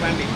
Monday.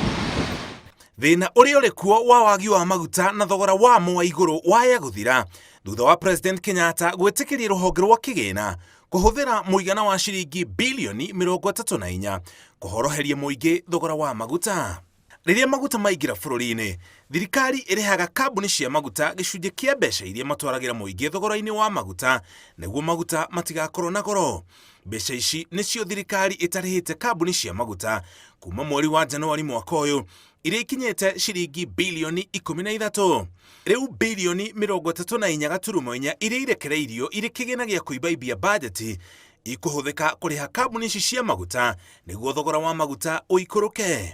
Thĩna ũrĩa ũrĩ kuo wa wagi wa maguta na thogora wamo wa igũrũ waya gũthira thutha wa President Kenyatta gwĩtĩkĩria rũhonge rwa kĩgĩna kũhũthĩra mũigana wa ciringi bilioni 34 kũhoroheria mũingĩ thogora wa maguta. Rĩrĩa maguta maingĩra bũrũri-inĩ, thirikari ĩrĩhaga kambuni cia maguta gĩcunjĩ kĩa mbeca iria matwaragĩra mũingĩ thogora-inĩ wa maguta nĩguo maguta matigakorwo na goro. Mbeca ici nĩcio thirikari ĩtarĩhĩte kambuni cia maguta kuma mweri wa Januari mwaka ũyũ iria ikinyĩte ciringi bilioni 13. Rĩu bilioni 34.4 iria irekereirio irĩ kĩgĩna gĩa kũimbaimbia bajeti ikũhũthĩka kũrĩha kambuni ici cia maguta nĩguo thogora wa maguta ũikũrũke.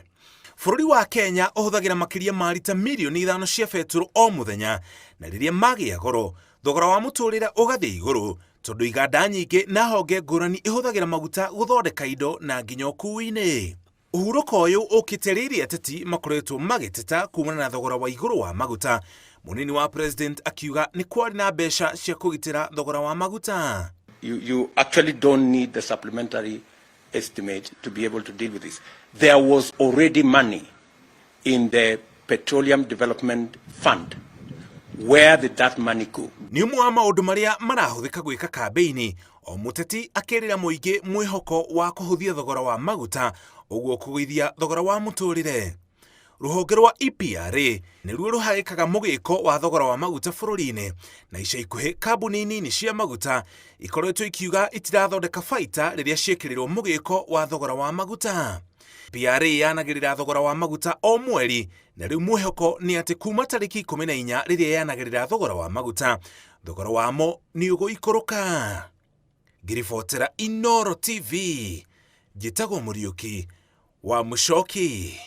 Bũrũri wa Kenya ũhũthagĩra makĩria ma rita mirioni 5 cia betũrũ o mũthenya, na rĩrĩa magĩa goro, thogora wa mũtũrĩre ũgathiĩ igũrũ tondũ iganda nyingĩ na honge ngũrani ihũthagĩra maguta gũthondeka indo na nginya ũkuui-inĩ. Ũhurũko ũyũ ũkĩte rĩrĩa ateti makoretwo magĩteta kumana na thogora wa igũrũ wa maguta, mũnini wa president akiuga nĩ kwarĩ na mbeca cia kũgitĩra thogora wa maguta. You actually don't need the supplementary estimate to be able to deal with this. There was already money in the Petroleum Development Fund. Where did that money go? Nĩ ũmwe wa maũndũ marĩa marahũthĩka gwĩka kambĩini, o mũteti akĩrĩra mũingĩ mwĩhoko wa kũhũthia thogora wa maguta ũguo kũgũithia thogora wa mũtũrĩre. Rũhonge rwa EPRA nĩruo rũhagĩkaga mũgĩko wa thogora wa maguta bũrũri-inĩ, na ica ikuhĩ kambuni nini cia maguta ikoretwo ikiuga itirathondeka baita rĩrĩa ciĩkĩrĩrwo mũgĩko wa thogora wa maguta. PRA yanagĩrĩra thogora wa maguta o mweri, na rĩu mwĩhoko nĩ atĩ kuma tarĩki 14 rĩrĩa yanagĩrĩra thogora wa maguta, thogora wamo nĩ ũgũikũrũka. Ngĩribotera Inooro TV, njĩtagwo Mũriũki wa Mũcoki.